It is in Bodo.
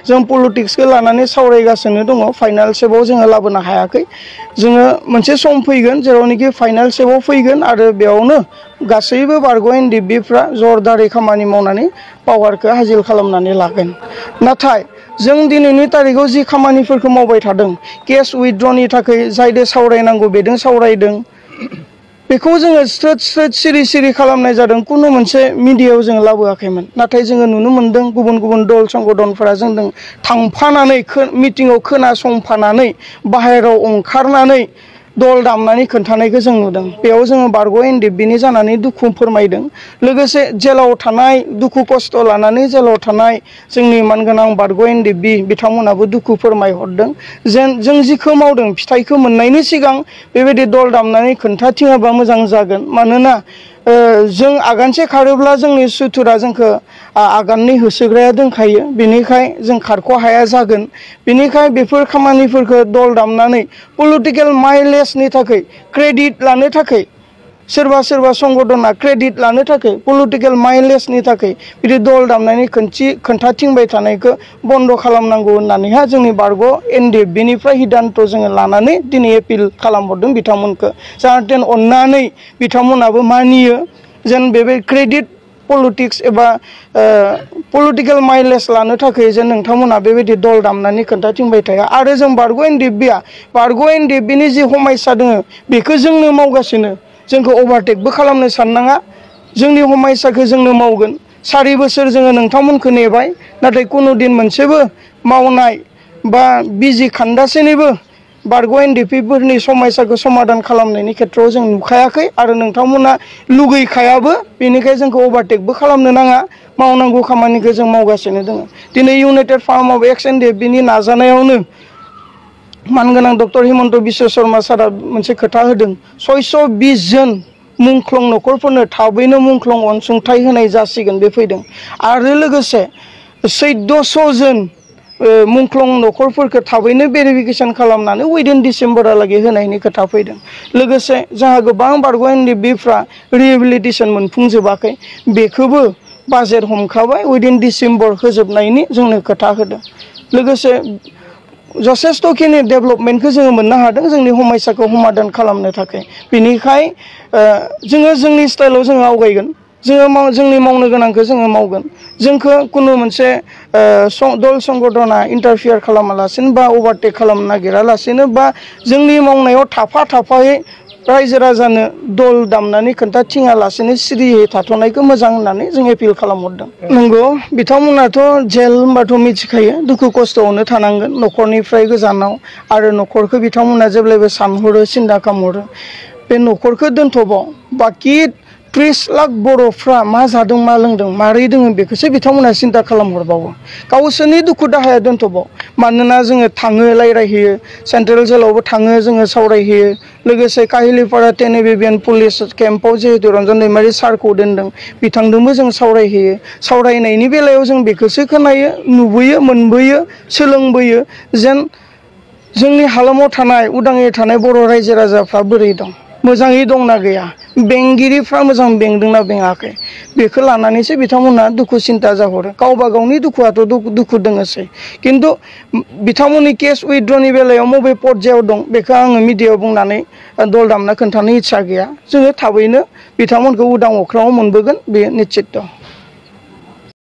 जों पलिटिक्सखौ लानानै सावरायगासिनो दङ फाइनाल स्टेपआव जोङो लाबोनो हायाखै जोङो मोनसे सम फैगोन जेरावनोखि फाइनाल स्टेपआव फैगोन आरो बेयावनो गासैबो बारग' एनडिएफबिफ्रा जरदारै खामानि मावनानै पावारखौ हासिल खालामनानै लागोन नाथाय जों दिनैनि तारिखाव जि खामानिफोरखौ मावबाय थादों केस उइथड्रनि थाखाय जायदो सावरायनांगौ बेदों सावरायदों बेखौ जोङो स्रोद स्रोद सिरि सिरि खालामनाय जादों कुनु मोनसे मिडियायाव जों लाबोआखैमोन नाथाय जोङो नुनो मोनदों गुबुन गुबुन दल संगठनफोरा जोंजों थांफानानै मिटिंआव खोनासंफानानै बाहेरायाव ओंखारनानै दल दामनानै खोन्थानायखौ जों नुदों बेयाव जोङो बारग' एनडिएफबिनि जानानै दुखु फोरमायदों लोगोसे जेलाव थानाय दुखु खस्थ' लानानै जेलाव थानाय जोंनि मानगोनां बारग' एनडिएफबि बिथांमोनाबो दुखु फोरमायहरदों जेन जों जिखौ मावदों फिथाइखौ मोननायनि सिगां बेबायदि दल दामनानै खोन्थाथिङाबा मोजां जागोन मानोना जों आगानसे खारोब्ला जोंनि सुथुरा जोंखौ आगाननै होसोग्राया दंखायो बेनिखाय जों खारख' हाया जागोन बेनिखाय बेफोर खामानिफोरखौ दल दामनानै पलिटिकेल माइलेजनि थाखाय क्रेडिट लानो थाखाय सोरबा सोरबा संगठना क्रेडिट लानो थाखाय पलिटिकेल माइलेजनि थाखाय बिदि दल दामनानै खोन्थाथिंबाय थानायखौ बन्द' खालामनांगौ होननानैहा जोंनि बारग' एनडिएफबिनिफ्राय हिदान्त' जोङो लानानै दिनै एपिल खालामहरदों बिथांमोनखौ जाहाथे अननानै बिथांमोनाबो मानियो जेन बे क्रेडिट पलिटिक्स एबा पलिटिकेल माइलेज लानो थाखाय जेन नोंथांमोना बेबायदि दल दामनानै खोन्थाथिंबाय थाया आरो जों बारग' एनडिएफबिनि जि हमायसा दङ बेखौ जोंनो मावगासिनो जोंखौ ओभारटेकबो खालामनो साननाङा जोंनि हमायसाखौ जोंनो मावगोन 4 बोसोर जोङो नोंथांमोनखौ नेबाय नाथाय कुनु दिन मोनसेबो मावनाय बा बिजि खान्दासेनिबो बारग' एनडिएफबिफोरनि समस्याखौ समाधान खालामनायनि खेथ्रआव जों नुखायाखै आरो नोंथांमोना लुगैखायाबो बेनिखाय जोंखौ ओभारटेकबो खालामनो नाङा मावनांगौ खामानिखौ जों मावगासिनो दङ दिनै इउनाइटेड फार्म अफ एक्स एनडिएफबिनि नाजानायावनो मानगोनां डक्टर हिमन्त बिश्व शर्मा सारा मोनसे खोथा होदों 620 जन मुंख्लं न'खरफोरनो थाबैनो मुंख्लं अनसुंथाइ होनाय जासिगोन बे फैदों आरो लोगोसे 1400 जन मुंख्लं न'खरफोरखौ थाबैनो भेरिफिकेसन खालामनानै उइदिन डिसेम्बरहालागै होनायनि खोथा फैदों लोगोसे जोंहा गोबां बारग' एनडिएफबिफ्रा रिहेबिलिटेसन मोनफुंजोबाखै बेखौबो बाजेट हमखाबाय उइदिन डिसेम्बर होजोबनायनि जोंनो खोथा होदों लोगोसे जथेस्थ'खिनि डेभेलपमेन्टखौ जोङो मोननो हादों जोंनि हमायसाखौ समाधान खालामनो थाखाय बेनिखाय जोङो जोंनि स्टाइलाव जोङो आवगायगोन जोङो जोंनि मावनो गोनांखौ जोङो मावगोन जोंखौ कुनु मोनसे दल संगठना इन्टारफियार खालामालासिनो बा ओभारटेक खालामनो नागिरालासिनो बा जोंनि मावनायाव थाफायै रायजो राजानो दल दामनानै खोन्थाथिङालासिनो सिरियै थाथ'नायखौ मोजां होननानै जों एपिल खालामहरदों नंगौ बिथांमोनाथ' जेल होनबाथ' मिथिखायो दुखु खस्थ'आवनो थानांगोन न'खरनिफ्राय गोजानाव आरो न'खरखौ बिथांमोना जेब्लायबो सानहरो सिन्था खालामहरो बे न'खरखौ दोनथ'बाव बाखि 30 लाख बर'फ्रा मा जादों मा लोंदों मारै दोङो बेखौसो बिथांमोना सिन्था खालामहरबावो गावसोरनि दुखु दाहाया दोनथ'बाव मानोना जोङो थाङो रायज्लायहैयो सेन्ट्रेल जेलावबो थाङो जोङो सावरायहैयो लोगोसे काहिलिपारा टेनिबिबियान पुलिस केम्पआव जिहेतु रन्जन दैमारि सारखौ दोनदों बिथांजोंबो जों सावरायहैयो सावरायनायनि बेलायाव जों बेखौसो खोनायो नुबोयो मोनबोयो सोलोंबोयो जेन जोंनि हालामाव थानाय उदाङै थानाय बर' रायजो राजाफ्रा बोरै दं मोजाङै दंना गैया बेंगिरिफ्रा मोजां बेंदोंना बेङाखै बेखौ लानानैसो बिथांमोना दुखु सिन्था जाहरो गावबा गावनि दुखुआथ' दुखु दङसै खिन्थु बिथांमोननि केस उइथड्रनि बेलायाव बबे पर्यायाव दं बेखौ आङो मिडियायाव बुंनानै दल दामना खोन्थानो इच्छा गैया जोङो थाबैनो बिथांमोनखौ उदां अख्राङाव मोनबोगोन बेयो निश्चित